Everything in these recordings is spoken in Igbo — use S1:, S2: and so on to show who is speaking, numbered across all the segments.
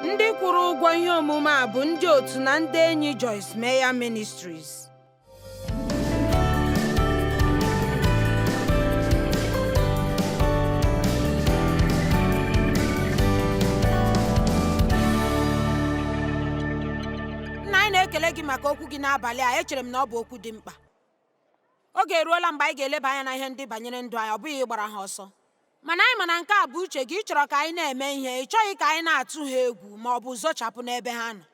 S1: Ndị kwụrụ ụgwọ ihe omume a bụ ndị otu na ndị enyi Joyce Meyer Ministries. Nna, anyị na-ekele gị maka okwu gị n'abalị a. Echere m na ọ bụ okwu dị mkpa. Oge eruola mgbe anyị ga-eleba anya na ihe ndị banyere ndụ anyị, ọ bụghị ịgbara ha ọsọ. Mana anyị ma na nke a bụ uche gị. Ị chọrọ ka anyị na-eme ihe. Ị chọghị ka anyị na-atụ ha egwu ma ọ bụ zochapụ n'ebe ha nọ.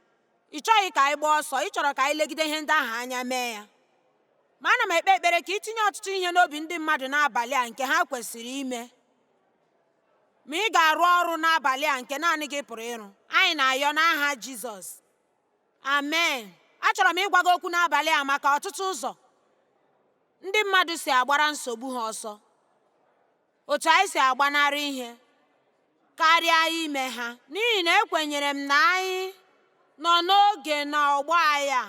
S1: Ị chọghị ka anyị gbaa ọsọ. Ị chọrọ ka anyị legide ihe ndị ahụ anya mee ya. Ma ana m ekpe ekpere ka ị tinye ọtụtụ ihe n'obi ndị mmadụ n'abalị a nke ha kwesịrị ime. Ma ị ga-arụ ọrụ n'abalị a nke naanị gị pụrụ ịrụ. Anyị na-ayọ n'aha Jizọs. Amen. Achọrọ m ịgwa gị okwu n'abalị a maka ọtụtụ ụzọ ndị mmadụ si agbara nsogbu ha ọsọ, otu anyị si agbanarị ihe karịa ime ha, n'ihi na ekwenyere m na anyị nọ n'oge na ọgbọ anyị a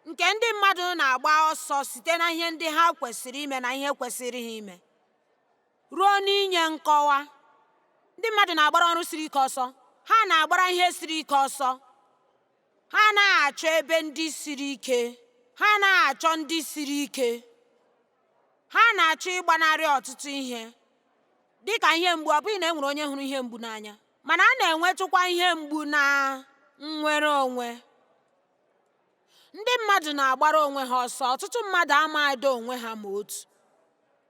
S1: nke ndị mmadụ na-agba ọsọ site na ihe ndị ha kwesịrị ime na ihe kwesịrị ha ime ruo n'inye nkọwa. Ndị mmadụ na-agbara ọrụ siri ike ọsọ. Ha na-agbara ihe siri ike ọsọ. Ha anaghị achọ ebe ndị siri ike. Ha anaghị achọ ndị siri ike. Ha na-achọ ịgbanarị ọtụtụ ihe, dị ka ihe mgbu. Ọ bụghị na e nwere onye hụrụ ihe mgbu n'anya, mana a na-enwetụkwa ihe mgbu na nnwere onwe. Ndị mmadụ na-agbara onwe ha ọsọ. Ọtụtụ mmadụ amaghịdị onwe ha ma otu.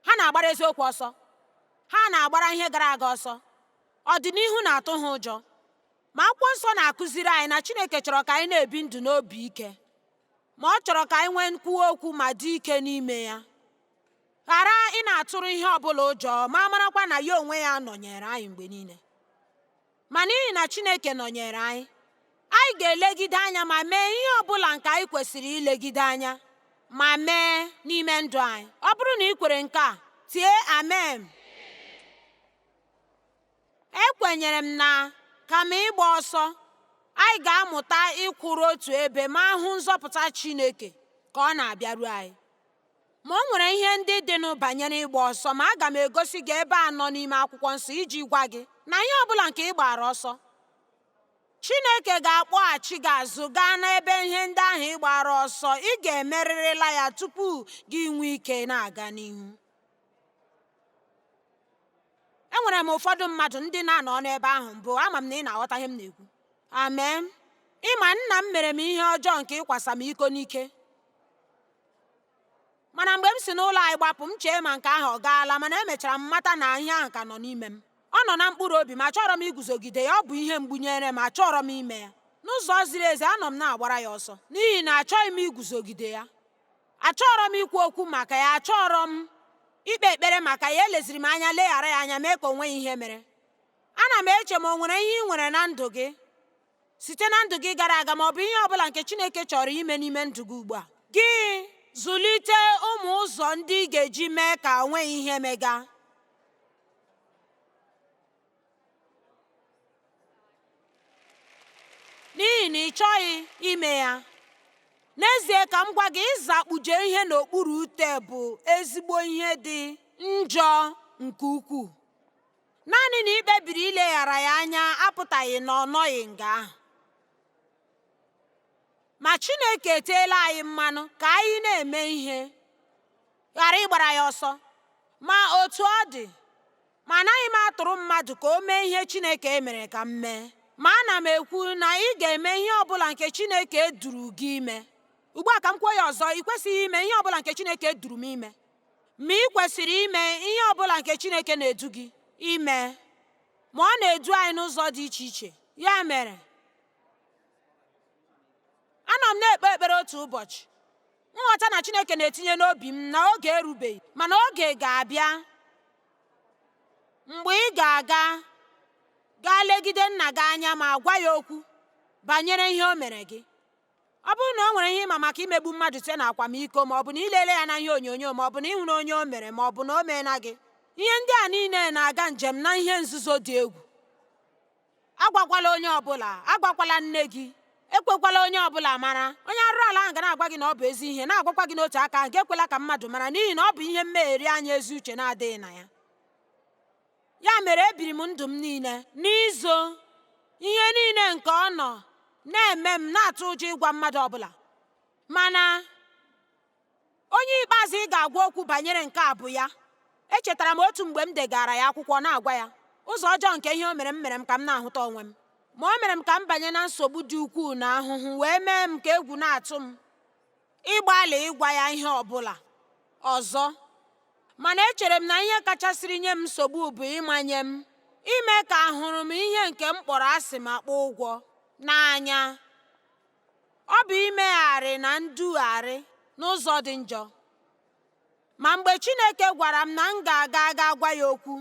S1: Ha na-agbara eziokwu ọsọ. Ha na-agbara ihe gara aga ọsọ. Ọdịnihu na-atụ ha ụjọ. Ma akwụkwọ nsọ na-akụziri anyị na Chineke chọrọ ka anyị na-ebi ndụ n'obi ike. Ma ọ chọrọ ka anyị nwee nkwuwa okwu ma dị ike n'ime ya. Ghara ị na-atụrụ ihe ọ bụla ụjọ ma marakwa na ya onwe ya nọnyere anyị mgbe niile. Ma n'ihi na Chineke nọnyere anyị, anyị ga-elegide anya ma mee ihe ọ bụla nke anyị kwesịrị ilegide anya ma mee n'ime ndụ anyị. Ọ bụrụ na ị kwere nke a, tie amen. Ekwenyere m na kama ịgba ọsọ, anyị ga-amụta ịkwụrụ otu ebe ma hụ nzọpụta Chineke ka ọ na-abịaru anyị. Ma o nwere ihe ndị dịnụ banyere ịgba ọsọ, ma aga m egosi gị ebe anọ n'ime akwụkwọ nsọ iji gwa gị na ihe ọ bụla nke ị gbara ọsọ, Chineke ga-akpọghachi gị azụ gaa n'ebe ihe ndị ahụ ị gbara ọsọ. Ị ga-emerịrịla ya tupu gị nwee ike na-aga n'ihu. Enwere m ụfọdụ mmadụ ndị na-anọ n'ebe ahụ mbụ. Ama m na ị na-aghọta ihe m na-ekwu. Amen. Ịma, nna m mere m ihe ọjọọ nke ịkwasa m iko n'ike. Mana mgbe m si n'ụlọ anyị gbapụ, m chee ma nke ahụ ọ gaala, mana emechara m mata na ihe ahụ ka nọ n'ime m. Ọ nọ na mkpụrụ obi m, achọrọ m iguzogide ya. Ọ bụ ihe mgbu nyere m, achọrọ m ime ya. N'ụzọ ziri ezi, anọ m na-agbara ya ọsọ n'ihi na achọghị m iguzogide ya. Achọrọ m ikwu okwu maka ya, achọrọ m ikpe ekpere maka ya. Eleziri m anya leghara ya anya mee ka o nweghị ihe mere. Ana m eche ma o nwere ihe ị nwere na ndụ gị site na ndụ gị gara aga ma ọ bụ ihe ọ bụla nke Chineke chọrọ ime n'ime ndụ gị ugbu a. Gị zụlite ụmụ ụzọ ndị ị ga-eji mee ka o nweghị ihe mega. N'ihi na ị chọghị ime ya. N'ezie, ka m gwa gị, ịzakpuje ihe n'okpuru ute bụ ezigbo ihe dị njọ nke ukwuu. Naanị na ị kpebiri ileghara ya anya apụtaghị na ọ nọghị nga ahụ. Ma Chineke eteela anyị mmanụ ka anyị na-eme ihe, ghara ịgbara ya ọsọ. Ma otu ọ dị, ma anaghị m atụrụ mmadụ ka o mee ihe Chineke mere ka m mee. Ma ana m ekwu na ị ga-eme ihe ọ bụla nke Chineke duru gị ime. Ugbu a ka m kwuo ya ọzọ, ị kwesịghị ime ihe ọ bụla nke Chineke duru m ime. Ma ị kwesịrị ime ihe ọ bụla nke Chineke na-edu gị ime. Ma ọ na-edu anyị n'ụzọ dị iche iche. Ya mere, anọ m na-ekpe ekpere otu ụbọchị, nghọta na Chineke na-etinye n'obi m na oge erubeghị, mana oge ga-abịa mgbe ị ga-aga gaa legide nna gị anya ma gwa ya okwu banyere ihe o mere gị. Ọ bụrụ na o nwere ihe ịma maka imegbu mmadụ site na akwamiko, ma ọ bụ na i lele ya na ihe onyonyo, ma ọ bụ na ị hụrụ onye o mere, ma ọ bụ na o meela gị, ihe ndị a niile na-aga njem na ihe nzuzo dị egwu. Agwakwala onye ọbụla, agwakwala nne gị, ekwekwala onye ọbụla mara. Onye arụrụ ala ahụ ga na-agwa gị na ọ bụ ezi ihe, na-agwakwa gị n'otu aka ahụ, gị ekwela ka mmadụ mara, n'ihi na ọ bụ ihe mmegheri anya ezi uche na-adịghị na ya. Ya mere ebiri m ndụ m niile n'izo ihe niile nke ọ na-eme m na-atụ ụjọ ịgwa mmadụ ọbụla. Mana onye ikpeazụ ị ga-agwa okwu banyere nke a bụ ya. Echetara m otu mgbe m degara ya akwụkwọ na-agwa ya ụzọ ọjọọ nke ihe o mere m mere m ka m na-ahụta onwe m. Ma o mere m ka m banye na nsogbu dị ukwuu na ahụhụ wee mee m ka egwu na-atụ m ịgbalị ịgwa ya ihe ọ bụla ọzọ. Mana echere m na ihe kachasịrị nye m nsogbu bụ ịmanye m ime ka ahụrụ m ihe nke m kpọrọ asị ma kpọọ ụgwọ n'anya. Ọ bụ imegharị na ndugharị n'ụzọ dị njọ. Ma mgbe Chineke gwara m na m ga-aga aga gwa ya okwu,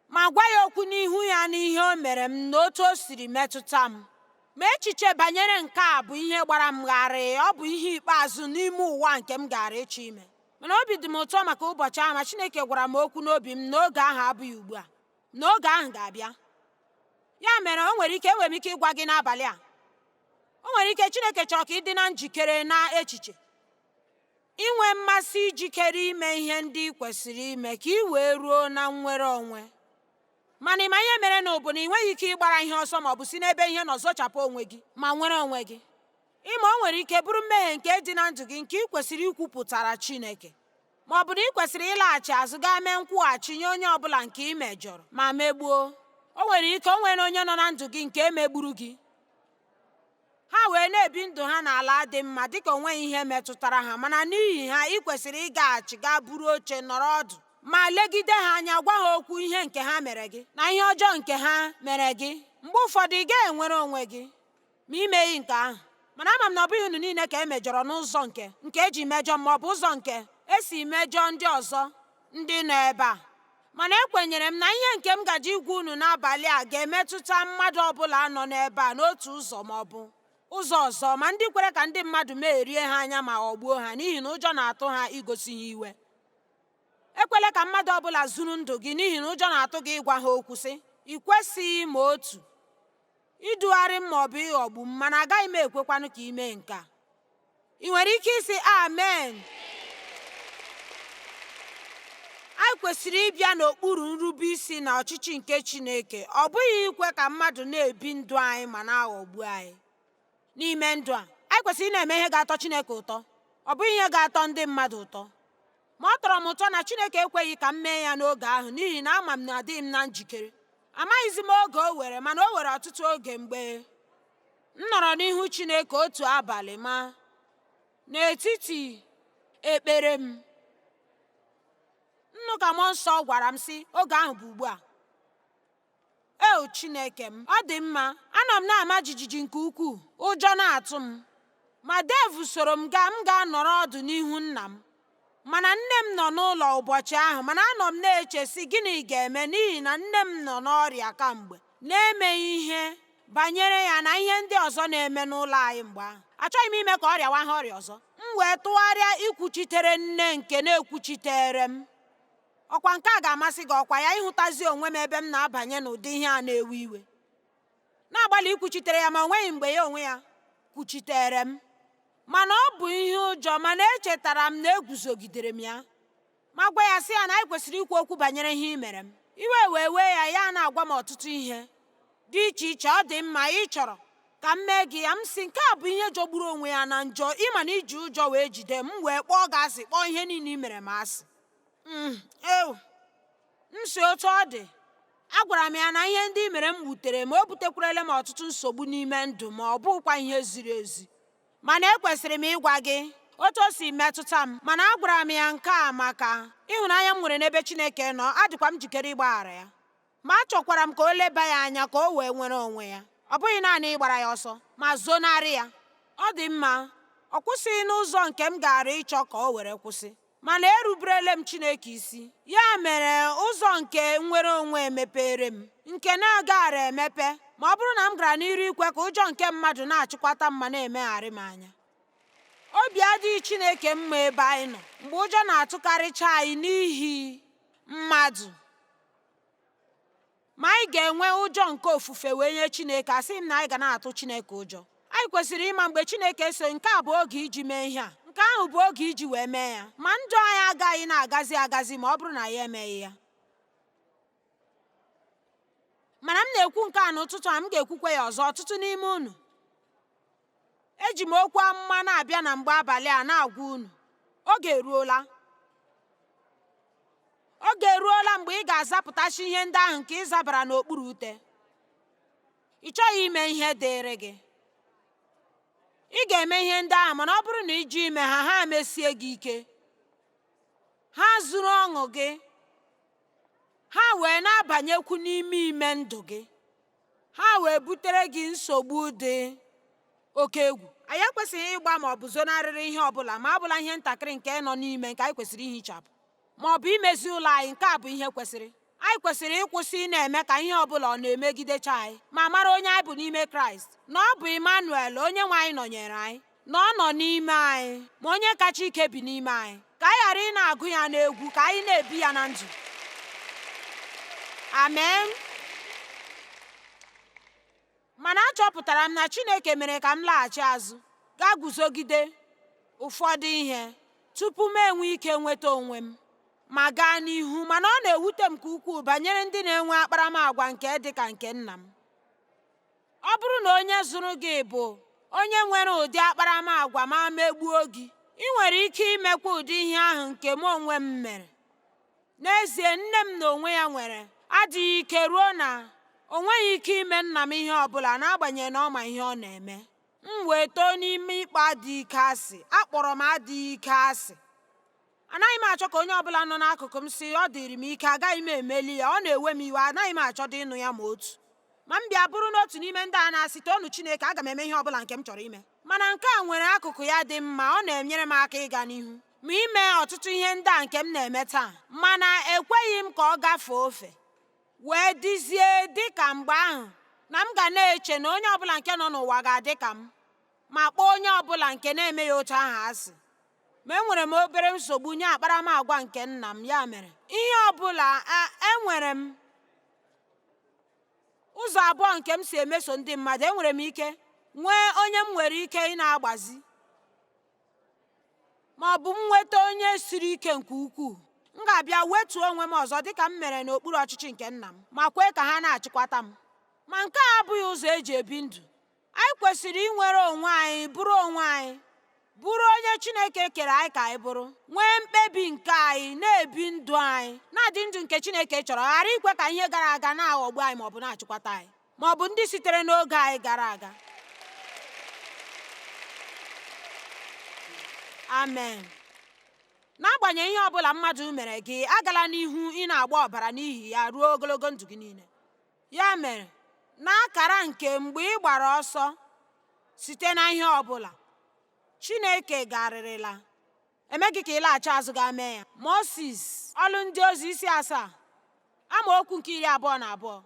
S1: ma gwa ya okwu n'ihu ya n'ihe o mere m na otu o siri metụta m. Ma echiche banyere nke a bụ ihe gbara m gharịị, ọ bụ ihe ikpeazụ n'ime ụwa nke m gaara ịchọ ime. Mana obi dị m ụtọ maka ụbọchị ahụ ma Chineke gwara m okwu n'obi m na oge ahụ abụghị ugbu a, na oge ahụ ga-abịa. Ya mere o nwere ike enwere m ike ịgwa gị n'abalị a, o nwere ike Chineke chọrọ ka ị dị na njikere na echiche, inwe mmasị ijikere ime ihe ndị ị kwesịrị ime ka ị wee ruo na nnwere onwe. Mana ịma ihe mere na bụ na ị nweghị ike ịgbara ihe ọsọ ma ọ bụ si n'ebe ihe nọ zochapụ onwe gị ma nwere onwe gị. Ịma o nwere ike bụrụ mmehie nke dị na ndụ gị nke ị kwesịrị ikwupụtara Chineke, ma ọ bụ na ị kwesịrị ịlaghachi azụ gaa mee nkwụghachi nye onye ọbụla nke ị mejọrọ ma megbuo. O nwere ike o nwere onye nọ na ndụ gị nke emegburu gị, ha wee na-ebi ndụ ha n'ala dị mma dịka o nweghị ihe metụtara ha, mana n'ihi ha ị kwesịrị ịgaghachi gaa buru oche nọrọ ọdụ ma legide ha anya, gwa ha okwu ihe nke ha mere gị na ihe ọjọọ nke ha mere gị. Mgbe ụfọdụ ị gaghị enwere onwe gị ma ị meghị nke ahụ. Mana ama m na ọ bụghị unu niile ka e mejọrọ n'ụzọ nke eji mejọ ma ọ bụ ụzọ nke esi mejọọ ndị ọzọ ndị nọ ebe a. Mana ekwenyere m na ihe nke m gaje ịgwa unu n'abalị a ga-emetụta mmadụ ọbụla nọ n'ebe a n'otu ụzọ ma ọ bụ ụzọ ọzọ, ma ndị kwere ka ndị mmadụ merie ha anya ma ghọgbuo ha n'ihi na ụjọ na-atụ ha igosi ha iwe. Ekwela ka mmadụ ọbụla zuru ndụ gị n'ihi na ụjọ na-atụ gị ịgwa ha okwu sị, ị kwesịghị ma otu idugharị m ma ọ bụ ịghọgbu m, mana agaghị m ekwekwanụ ka ị mee nke a. Ị nwere ike ịsị amen. Anyị kwesịrị ịbịa n'okpuru nrube isi na ọchịchị nke Chineke, ọ bụghị ikwe ka mmadụ na-ebi ndụ anyị ma na-aghọgbu anyị. N'ime ndụ a, anyị kwesịrị ị na-eme ihe ga-atọ Chineke ụtọ, ọ bụghị ihe ga-atọ ndị mmadụ ụtọ. Ma ọ tọrọ m ụtọ na Chineke ekweghị ka m mee ya n'oge ahụ n'ihi na ama m na adịghị m na njikere. Amaghịzi m oge o were, mana o were ọtụtụ oge mgbe m nọrọ n'ihu Chineke otu abalị ma n'etiti ekpere m, nnụ ka Mmụọ Nsọ gwara m sị, oge ahụ bụ ugbu a. Eo Chineke m, ọ dị mma, anọ m na-ama jijiji nke ukwuu, ụjọ na-atụ m. Ma Dev soro m gaa, m ga-anọrọ ọdụ n'ihu nna m. Mana nne m nọ n'ụlọ ụbọchị ahụ, mana anọ m na-eche sị gịnị ga-eme n'ihi na nne m nọ n'ọrịa kamgbe, na-emeghị ihe banyere ya na ihe ndị ọzọ na-eme n'ụlọ anyị mgbe ahụ. Achọghị m ime ka ọ rịawa ha ọrịa ọzọ. M wee tụgharịa ikwuchitere nne nke na-ekwuchitere m. Ọkwa nke a ga-amasị gị, ọkwa ya ịhụtazi onwe m ebe m na-abanye n'ụdị ihe a na-ewe iwe. Na-agbalị ikwuchitere ya ma o nweghị mgbe ya onwe ya kwuchitere m. Mana ọ bụ ihe ụjọ, mana echetara m na eguzogidere m ya ma gwa ya sị ya na anyị kwesịrị ikwu okwu banyere ihe ị mere m. Iwe wee wee ya, ya na-agwa m ọtụtụ ihe dị iche iche. Ọ dị mma, ị chọrọ ka m mee gị ya. M sị nke a bụ ihe jọgburu onwe ya na njọ, ịma na iji ụjọ wee jide m wee kpọọ gị asị, kpọọ ihe niile ị mere m asị. M si otu ọ dị, agwara m ya na ihe ndị mere m wutere ma o butekwarala m ọtụtụ nsogbu n'ime ndụ, ma ọ bụghịkwa ihe ziri ezi. Mana ekwesịrị m ịgwa gị otu o si metụta m, mana agwara m ya nke a maka ịhụnanya m nwere n'ebe Chineke nọ, adịkwa m njikere ịgbaghara ya. Ma achọkwara m ka o leba ya anya ka o wee nwere onwe ya, ọ bụghị naanị ịgbara ya ọsọ ma zonarị ya. Ọ dị mma, ọ kwụsịghị n'ụzọ nke m gaara ịchọ ka o were kwụsị, mana eruberela m Chineke isi. Ya mere ụzọ nke nnwere onwe emepere m, nke na-agaghara emepe ma ọ bụrụ na m gara n'iru ikwe ka ụjọ nke mmadụ na-achịkwata m ma na-emegharị m anya. Obi adịghị Chineke mma ebe anyị nọ mgbe ụjọ na-atụkarịcha anyị n'ihi mmadụ. Ma anyị ga-enwe ụjọ nke ofufe wee nye Chineke. Asị m na anyị ga na-atụ Chineke ụjọ. Anyị kwesịrị ịma mgbe Chineke so nke a bụ oge iji mee ihe a, nke ahụ bụ oge iji wee mee ya. Ma ndụ anyị agaghị na-agazi agazi ma ọ bụrụ na ya emeghị ya. Mana m na-ekwu nke a n'ụtụtụ a, m ga-ekwukwa ya ọzọ, ọtụtụ n'ime unu. Eji m okwu amụma na-abịa na mgbe abalị a na-agwa unu, oge eruola. Oge eruola mgbe ị ga-azapụtachi ihe ndị ahụ nke ị zabara n'okpuru ute. Ị chọghị ime ihe dịịrị gị. Ị ga-eme ihe ndị ahụ, mana ọ bụrụ na ị jụ ime ha, ha mesie gị ike. Ha zuru ọṅụ gị. Ha wee na-abanyekwu n'ime ime ndụ gị. Ha wee butere gị nsogbu dị oke egwu. Anyị ekwesịghị ịgba ma ọ bụ zonarịrị ihe ọ bụla, ma ọ bụla ihe ntakịrị nke nọ n'ime nke anyị kwesịrị ihichapụ ma ọ bụ imezi ụlọ anyị. Nke a bụ ihe kwesịrị. Anyị kwesịrị ịkwụsị ị na-eme ka ihe ọ bụla ọ na-emegidecha anyị, ma mara onye anyị bụ n'ime Kraịst, na ọ bụ Emmanuel, onye nwe anyị nọnyere anyị, na ọ nọ n'ime anyị, ma onye kacha ike bi n'ime anyị. Ka anyị ghara ị na-agụ ya n'egwu, ka anyị na-ebi ya na ndụ. Amen. Mana achọpụtara m na Chineke mere ka m laghachi azụ gaa guzogide ụfọdụ ihe tupu m enwe ike nweta onwe m ma gaa n'ihu. Mana ọ na-ewute m nke ukwuu banyere ndị na-enwe akparamagwa nke dị ka nke nna m. Ọ bụrụ na onye zụrụ gị bụ onye nwere ụdị akparamagwa ma megbuo gị, ị nwere ike imekwa ụdị ihe ahụ nke m onwe m mere. N'ezie, nne m na onwe ya nwere adịghị ike ruo na o nweghị ike ime nna m ihe ọ bụla, n'agbanyeghị na ọ ma ihe ọ na-eme. M wee too n'ime ịkpọ adịghị ike asị. Akpọrọ m adịghị ike asị. Anaghị m achọ ka onye ọbụla nọ n'akụkụ m sị, ọ dịrị m ike, agaghị m emeli ya, ọ na-ewe m iwe, anaghị m achọdị ịnụ ya ma otu. Ma m bịa bụrụ n'otu n'ime ndị a na-asị, toonu Chineke, aga m eme ihe ọbụla nke m chọrọ ime. Mana nke a nwere akụkụ ya dị mma, ọ na-enyere m aka ịga n'ihu ma ime ọtụtụ ihe ndị a nke m na-eme taa. Mana ekweghị m ka ọ gafee ofe, wee dịzie dị ka mgbe ahụ na m ga na-eche na onye ọbụla nke nọ n'ụwa ga-adị ka m, ma kpọọ onye ọbụla nke na-eme ya otu ahụ asị. Ma enwere m obere nsogbu nye akparamagwa nke nna m, ya mere ihe ọbụla enwere m ụzọ abụọ nke m si emeso ndị mmadụ. Enwere m ike nwee onye m nwere ike ị na-agbazi, ma ọ bụ m nweta onye siri ike nke ukwuu. M ga-abịa wetuo onwe m ọzọ dịka m mere n'okpuru ọchịchị nke nna m, ma kwee ka ha na-achịkwata m. Ma nke a abụghị ụzọ eji ebi ndụ. Anyị kwesịrị inwere onwe anyị, bụrụ onwe anyị, bụrụ onye Chineke kere anyị ka anyị bụrụ, nwee mkpebi nke anyị, na-ebi ndụ anyị, na-adị ndụ nke Chineke chọrọ, ghara ikwe ka ihe gara aga na-aghọgbu anyị ma ọ bụ na-achịkwata anyị, ma ọ bụ ndị sitere n'oge anyị gara aga. Amen. N'agbanyeghị ihe ọbụla mmadụ mere gị, agala n'ihu ị na-agba ọbara n'ihi ya ruo ogologo ndụ gị niile. Ya mere, n'akara nke mgbe ị gbara ọsọ site na ihe ọbụla, Chineke garịrịla eme gị ka ị laghachi azụ gaa mee ya. Moses, Ọlụ Ndị Ozi isi 7, amaokwu nke 22.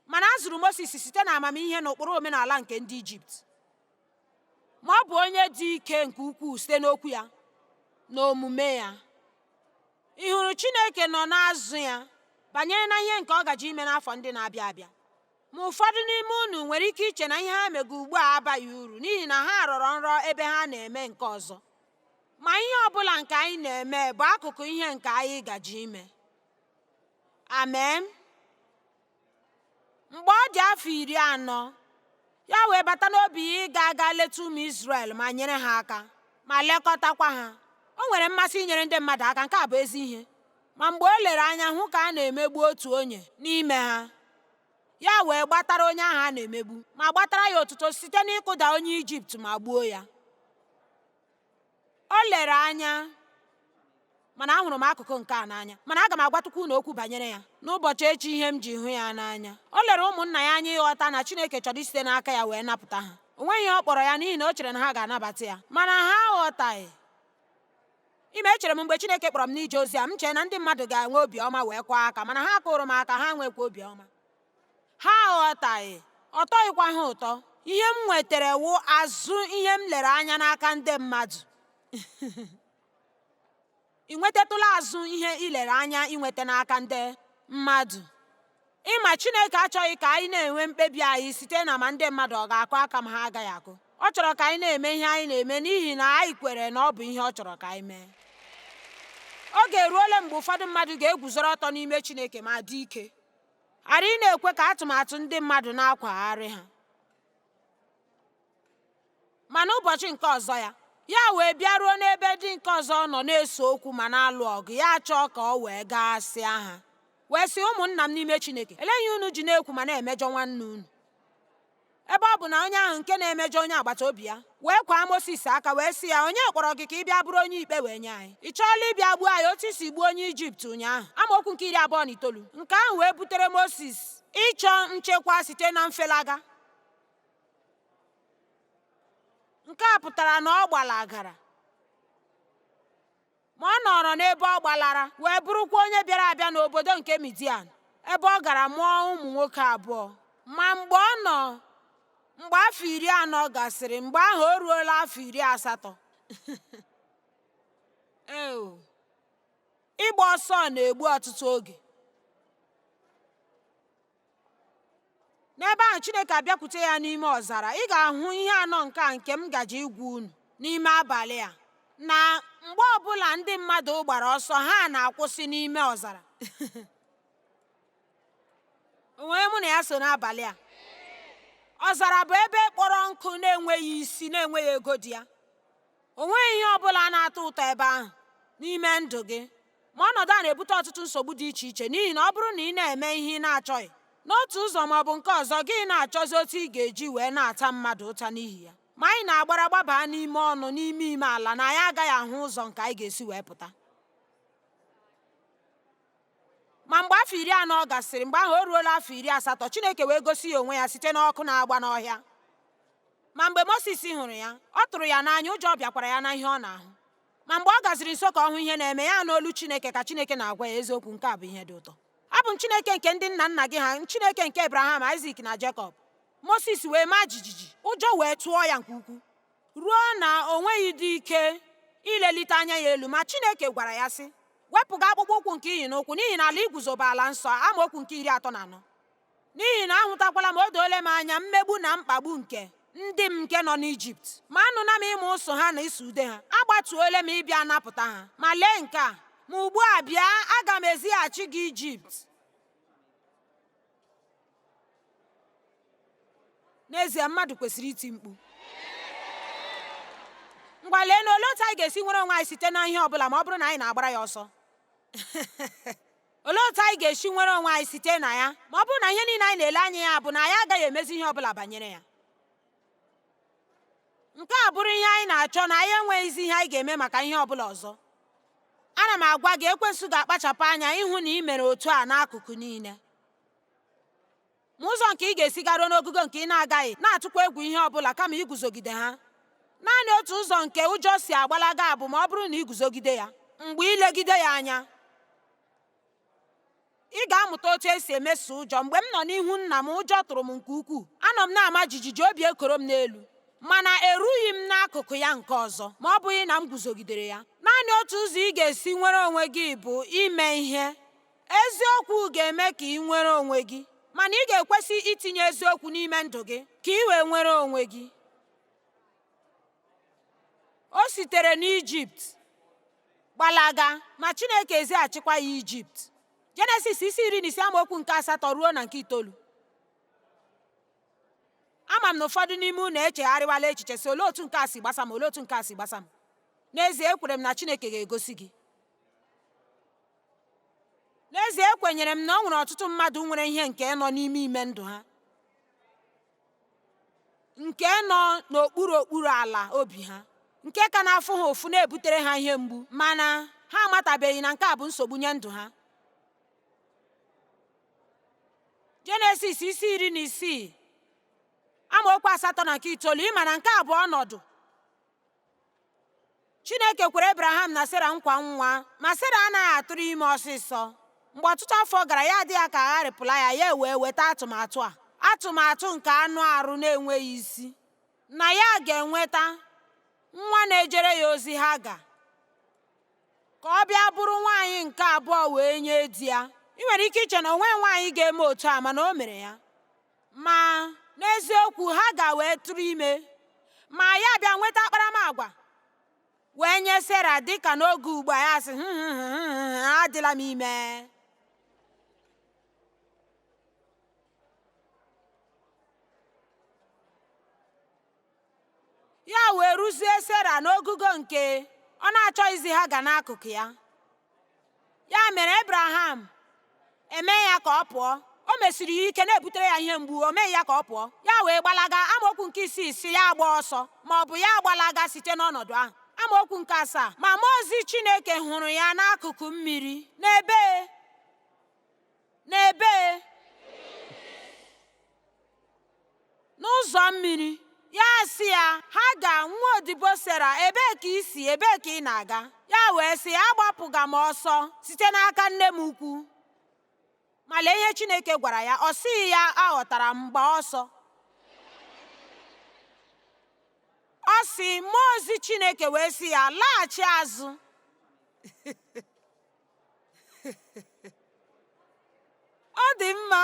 S1: Mana a zụrụ Moses site n'amamihe na ụkpụrụ omenala nke ndị Ijipt. Ma ọ bụ onye dị ike nke ukwuu site n'okwu ya na omume ya. Ị hụrụ Chineke nọ na-azụ ya banyere na ihe nke ọ gaje ime n'afọ ndị na-abịa abịa. Ma ụfọdụ n'ime unu nwere ike iche na ihe ha mego ugbu a abaghị uru n'ihi na ha rọrọ nrọ ebe ha na-eme nke ọzọ. Ma ihe ọ bụla nke anyị na-eme bụ akụkụ ihe nke anyị gaje ime. Amen. Mgbe ọ dị afọ 40, ya wee bata n'obi ya ịga aga leta ụmụ Izrel ma nyere ha aka ma lekọtakwa ha. O nwere mmasị inyere ndị mmadụ aka, nke a bụ ezi ihe. Ma mgbe o lere anya hụ ka a na-emegbu otu onye n'ime ha, ya wee gbatara onye ahụ a na-emegbu ma gbatara ya otuto site n'ịkụda onye Ijipt ma gbuo ya. O lere anya, mana ahụrụ m akụkụ nke a n'anya, mana aga m agwatụkwa unu okwu banyere ya n'ụbọchị echi ihe m ji hụ ya n'anya. O lere ụmụnna ya anya ịghọta na Chineke chọrọ isite n'aka ya wee napụta ha. O nweghị ihe ọ kpọrọ ya n'ihi na o chere na ha ga-anabata ya, mana ha aghọtaghị. Ime echere m mgbe Chineke kpọrọ m n'ije ozi a, m chee na ndị mmadụ ga-enwe obiọma wee kụọ aka, mana ha kụrụ m aka, ha nwekwa obiọma. Ha aghọtaghị, ọ tọghịkwa ha ụtọ. Ihe m nwetara wụ azụ ihe m lere anya n'aka ndị mmadụ. Ị nwetatụla azụ ihe ị lere anya inweta n'aka ndị mmadụ? Ịma Chineke achọghị ka anyị na-enwe mkpebi anyị site na ma ndị mmadụ ọ ga-akụ aka ma ha agaghị akụ. Ọ chọrọ ka anyị na-eme ihe anyị na-eme n'ihi na anyị kwere na ọ bụ ihe ọ chọrọ ka anyị mee. Oge eruola mgbe ụfọdụ mmadụ ga-eguzoro ọtọ n'ime Chineke ma dị ike, ghara ị na-ekwe ka atụmatụ ndị mmadụ na-akwagharị ha. Ma n'ụbọchị nke ọzọ ya, ya wee bịaruo n'ebe di nke ọzọ nọ na-ese okwu ma na-alụ ọgụ, ya chọọ ka ọ wee gasịa ha, wee sị, ụmụnna m n'ime Chineke, elee ihe unu ji na-ekwu ma na-emejọ nwanne unu? Ebe ọ bụ na onye ahụ nke na-emejọ onye agbata obi ya wee kwaa Mosis aka wee sị ya, onye kpọrọ gị ka ị bịa bụrụ onye ikpe wee nye anyị? Ị chọọla ịbịa gbuo anyị otu i si gbuo onye Ijipt ụnyaahụ? Amaokwu nke 29. Nke ahụ wee butere Mosis ịchọ nchekwa site na mfelaga. Nke a pụtara na ọ gbalagara, ma ọ nọrọ n'ebe ọ gbalara wee bụrụkwa onye bịara abịa n'obodo nke Midian, ebe ọ gara mụọ ụmụ nwoke abụọ. Ma mgbe ọ nọ mgbe afọ 40 gasịrị, mgbe ahụ o ruola afọ 80. Eo, ịgba ọsọ na-egbu ọtụtụ oge. N'ebe ahụ Chineke abịakwute ya n'ime ọzara. Ị ga-ahụ ihe anọ nke a nke m gaje ịgwa unu n'ime abalị a, na mgbe ọbụla ndị mmadụ gbara ọsọ, ha na-akwụsị n'ime ọzara. O nwere mụ na ya so n'abalị a. Ọzara bụ ebe kpọrọ nkụ na-enweghị isi, na-enweghị ego dị ya. O nweghị ihe ọbụla na-atọ ụtọ ebe ahụ n'ime ndụ gị. Ma ọnọdụ a na-ebute ọtụtụ nsogbu dị iche iche, n'ihi na ọ bụrụ na ị na-eme ihe ị na-achọghị n'otu ụzọ ma ọ bụ nke ọzọ, gị na-achọzi otu ị ga-eji wee na-ata mmadụ ụta n'ihi ya. Ma anyị na-agbara gbabaa n'ime ọnụ n'ime ime ala na anyị agaghị ahụ ụzọ nke anyị ga-esi wee pụta. Ma mgbe afọ 40 gasịrị, mgbe ahụ o ruola afọ 80, Chineke wee gosi ya onwe ya site n'ọkụ na-agba n'ọhịa. Ma mgbe Mosis hụrụ ya, ọ tụrụ ya n'anya, ụjọ bịakwara ya na ihe ọ na-ahụ. Ma mgbe ọ gaziri nso ka ọ hụ ihe na-eme, ya n'olu Chineke ka Chineke na-agwa ya eziokwu. Nke a bụ ihe dị ụtọ. Abụ m Chineke nke ndị nna nna gị ha, Chineke nke Abraham, Isaac na Jekọb. Mosis wee maa jijiji, ụjọ wee tụọ ya nke ukwuu, ruo na o nweghị dị ike ilelite anya ya elu. Ma Chineke gwara ya sị, wepụga akpụkpọ ụkwụ nke i yi n'ụkwụ, n'ihi na ala i guzo bụ ala nsọ. Amaokwu nke 34. N'ihi na ahụtakwala m, o doola m anya mmegbu na mkpagbu nke ndị m nke nọ n'Ijipt, ma anụna m ịma ụsụ ha na ịsụ ude ha, agbatuola m ịbịa napụta ha. Ma lee nke a, ma ugbu a bịa, aga m ezighachi gị Ijipt. N'ezie, mmadụ kwesịrị iti mkpu. Ngwa lee na olee otu anyị ga-esi nwere onwe anyị site na ihe ọ bụla ma ọ bụrụ na anyị na-agbara ya ọsọ? Olee otu anyị ga-esi nwere onwe anyị site na ya ma ọ bụrụ na ihe niile anyị na-ele anya ya bụ na anyị agaghị emezi ihe ọ bụla banyere ya? Nke a bụrụ ihe anyị na-achọ, na anyị enweghịzi ihe anyị ga-eme maka ihe ọ bụla ọzọ. Ana m agwa gị, ekwensu ga-akpachapụ anya ịhụ na ị mere otu a n'akụkụ niile. Ma ụzọ nke ị ga-esi garuo n'ogogo nke ị na-agaghị na-atụkwa egwu ihe ọ bụla kama iguzogide ha. Naanị otu ụzọ nke ụjọ si agbalaga bụ ma ọ bụrụ na ị guzogide ya. Mgbe i legide ya anya, ị ga-amụta otu esi emeso ụjọ. Mgbe m nọ n'ihu nna m, ụjọ tụrụ m nke ukwuu. Anọ m na-ama jijiji, obi ekoro m n'elu. Mana erughị m n'akụkụ ya nke ọzọ ma ọ bụghị na m guzogidere ya. Naanị otu ụzọ ị ga-esi nwere onwe gị bụ ime ihe. Eziokwu ga-eme ka ị nwere onwe gị, mana ị ga-ekwesị itinye eziokwu n'ime ndụ gị ka ị wee nwere onwe gị. O sitere n'Ijipt gbalaga, ma Chineke ezighachikwa ya Ijipt. Jenesis isi 16 amaokwu nke 8 ruo na nke 9. Ama m na ụfọdụ n'ime unu echegharịwala echiche sị, olee otu nke a si gbasa m? Olee otu nke a si gbasa m? N'ezie, ekwere m na Chineke ga-egosi gị. N'ezie, ekwenyere m na o nwere ọtụtụ mmadụ nwere ihe nke nọ n'ime ime ndụ ha, nke nọ n'okpuru okpuru ala obi ha, nke ka na-afụ ha ụfụ, na-ebutere ha ihe mgbu, mana ha amatabeghị na nke a bụ nsogbu nye ndụ ha. Jenesis isi 16 amaokwu 8 na nke 9. Ị ma na nke a bụ ọnọdụ. Chineke kwere Abraham na Sera nkwa nwa, ma Sera anaghị atụrụ ime ọsịsọ. Mgbe ọtụtụ afọ gara, ya adịghị ka agharịpụla ya, ya wee weta atụmatụ a, atụmatụ nke anụ arụ na-enweghị isi, na ya ga-enweta nwa na-ejere ya ozi Haga, ka ọ bịa bụrụ nwaanyị nke abụọ wee nye di ya. Ị nwere ike iche na o nweghị nwaanyị ga-eme otu a, mana o mere ya. Ma n'eziokwu, Haga wee tụrụ ime, ma ya bịa nweta akparamagwa. Wee nye Sera dịka n'oge ugbu a ya sị, "Hmm, hmm, hmm, hmm, adịla m ime." Ya wee ruzie Sera n'ogugo nke ọ na-achọghịzi Haga n'akụkụ ya. Ya mere Abraham eme ya ka ọ pụọ. O mesiri ya ike na-ebutere ya ihe mgbu, o meghị ya ka ọ pụọ. Ya wee gbalaga. Amaokwu nke isii sị ya agba ọsọ, ma ọ bụ ya agbalaga site n'ọnọdụ ahụ. Amaokwu nke asaa, ma mmụọ ozi Chineke hụrụ ya n'akụkụ mmiri n'ebe n'ebe n'ụzọ mmiri. Ya sị ya, Haga, nwa odibo Sera, ebee ka i si, ebee ka ị na-aga? Ya wee sị, agbapụga m ọsọ site n'aka nne m ukwu. Ma lee ihe Chineke gwara ya, ọ sịghị ya aghọtara m, gbaa ọsọ. Ọ sị, mmụọ ozi Chineke wee sị ya, laghachi azụ. Ọ dị mma.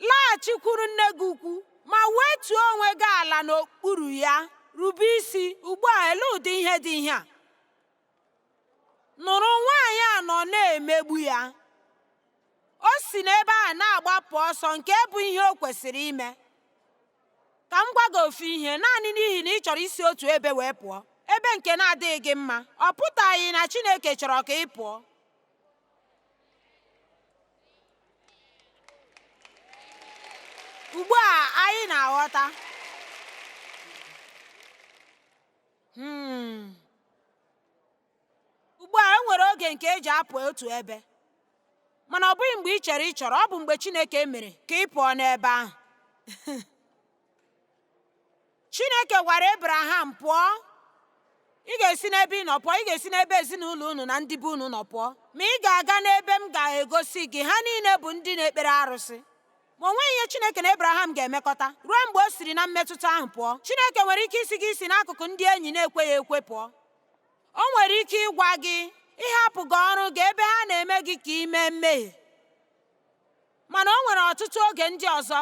S1: Laghachikwuru nne gị ukwu ma wetuo onwe gị ala n'okpuru ya, rube isi. Ugbu a, elee ụdị ihe dị ihe a? Nụrụ, nwaanyị a nọ na-emegbu ya. O si n'ebe ahụ na-agbapụ ọsọ nke bụ ihe o kwesịrị ime. Ka m gwa gị ofu ihe, naanị n'ihi na ị chọrọ isi otu ebe wee pụọ, ebe nke na-adịghị gị mma, ọ pụtaghị na Chineke chọrọ ka ị pụọ. Ugbu a anyị na-aghọta. Ugbu a e nwere oge nke eji apụ otu ebe, mana ọ bụghị mgbe ị chere ị chọrọ, ọ bụ mgbe Chineke mere ka ị pụọ n'ebe ahụ. Chineke gwara Abraham pụọ. Ị ga-esi n'ebe ị nọ pụọ, ị ga-esi n'ebe ezinụlọ unu na ndị be unu nọ pụọ, ma ị ga-aga n'ebe m ga-egosi gị. Ha niile bụ ndị na-ekpere arụsị. Ma o nweghị ihe Chineke na Abraham ga-emekọta ruo mgbe o siri na mmetụta ahụ pụọ. Chineke nwere ike isi gị isi n'akụkụ ndị enyi na-ekweghị ekwe pụọ. O nwere ike ịgwa gị ịhapụ gị ọrụ gị ebe ha na-eme gị ka ị mee mmehie. Mana o nwere ọtụtụ oge ndị ọzọ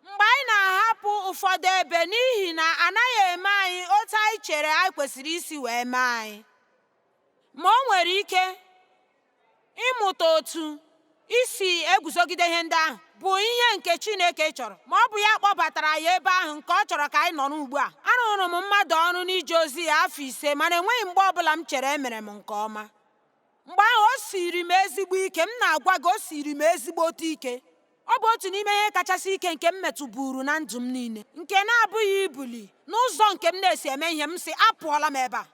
S1: mgbe anyị na-ahapụ ụfọdụ ebe n'ihi na anaghị eme anyị otu anyị chere anyị kwesịrị isi wee mee anyị. Ma o nwere ike ịmụta otu isi eguzogide ihe ndị ahụ bụ ihe nke Chineke chọrọ, ma ọ bụ ya kpọbatara ya ebe ahụ nke ọ chọrọ ka anyị nọrọ ugbu a. Arụrụ m mmadụ ọrụ n'ije ozi ya afọ 5, mana enweghị mgbe ọbụla m chere emere m nke ọma. Mgbe ahụ o siri m ezigbo ike, m na-agwa gị, o siri m ezigbote ike. Ọ bụ otu n'ime ihe kachasị ike nke m metụburu na ndụ m niile, nke na-abụghị ibuli n'ụzọ nke m na-esi eme ihe. M sị, apụọla m ebe a.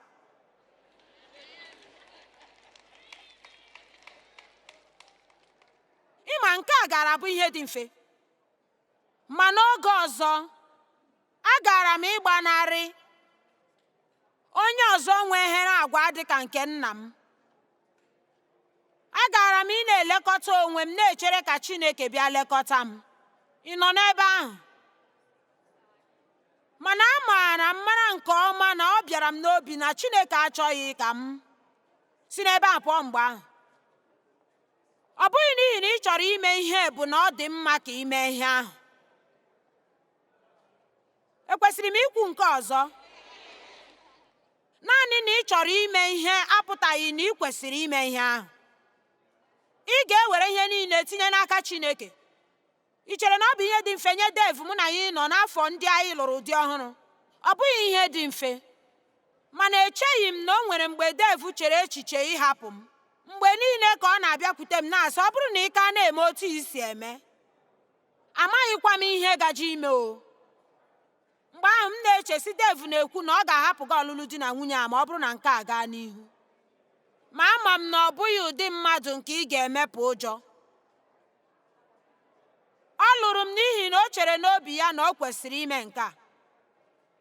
S1: Ịma nke a gara abụ ihe dị mfe, ma n'oge ọzọ agara m ịgbanarị onye ọzọ nweghere agwa dị ka nke nna m. Agara m ị na-elekọta onwe m, na-echere ka Chineke bịa lekọta m. Ị nọ n'ebe ahụ? Mana amaara m mara nke ọma na ọ bịara m n'obi na Chineke achọghị ka m si n'ebe a pụọ mgbe ahụ. Ọ bụghị n'ihi na ị chọrọ ime ihe bụ na ọ dị mma ka ị mee ihe ahụ. Ekwesịrị m ikwu nke ọzọ? Naanị na ị chọrọ ime ihe apụtaghị na ị kwesịrị ime ihe ahụ. Ị ga-ewere ihe niile tinye n'aka Chineke. Ị chere na ọ bụ ihe dị mfe nye Dave mụ na ya nọ n'afọ ndị anyị lụrụ di ọhụrụ? Ọ bụghị ihe dị mfe. Mana echeghị m na o nwere mgbe Dave chere echiche ịhapụ m. Mgbe niile ka ọ na-abịakwute m na-asị, ọ bụrụ na ị ka na-eme otu i si eme, amaghịkwa m ihe gaje ime o. Mgbe ahụ m na-eche sị, Dave na-ekwu na ọ ga-ahapụ gị ọlụlụ di na nwunye a ma ọ bụrụ na nke a gaa n'ihu. Ma ama m na ọ bụghị ụdị mmadụ nke ị ga-emepụ ụjọ. Ọ lụrụ m n'ihi na o chere n'obi ya na o kwesịrị ime nke a.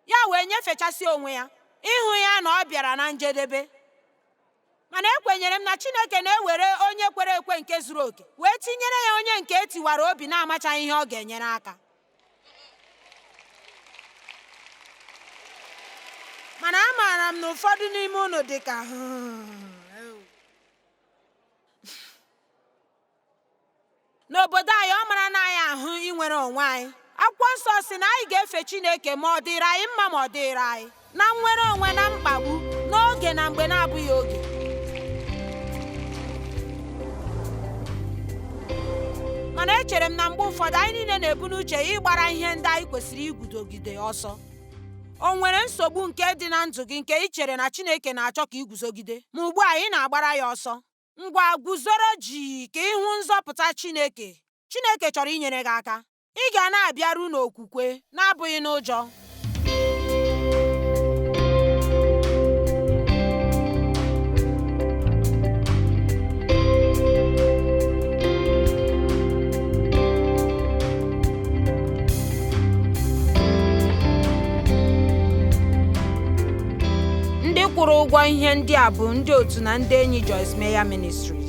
S1: Ya wee nyefechasị onwe ya, ịhụ ya na ọ bịara na njedebe. Mana ekwenyere m na Chineke na-ewere onye kwere ekwe nke zuru oke wee tinyere ya onye nke e tiwara obi na-amachaghị ihe ọ ga-enyere aka. Mana amaara m na ụfọdụ n'ime unu dị ka n'obodo anyị, ọ mara na anyị ahụ inwere onwe anyị. Akwụkwọ nsọ sị na anyị ga-efe Chineke ma ọ dịrị anyị mma ma ọ dịrị anyị na nnwere onwe na mkpagbu, n'oge na mgbe na-abụghị oge. Mana echere m na mgbe ụfọdụ anyị niile na-ebu n'uche ịgbara ihe ndị anyị kwesịrị iguzogide ọsọ. O nwere nsogbu nke dị na ndụ gị nke ị chere na Chineke na-achọ ka ị guzogide, ma ugbu a ị na-agbara ya ọsọ? Ngwa, guzoro jii ka ị hụ nzọpụta Chineke. Chineke chọrọ inyere gị aka. Ị ga na-abịaru n'okwukwe, na-abụghị n'ụjọ. Ndị kwụrụ ụgwọ ihe ndị a bụ ndị otu na ndị enyi Joyce Meyer Ministries.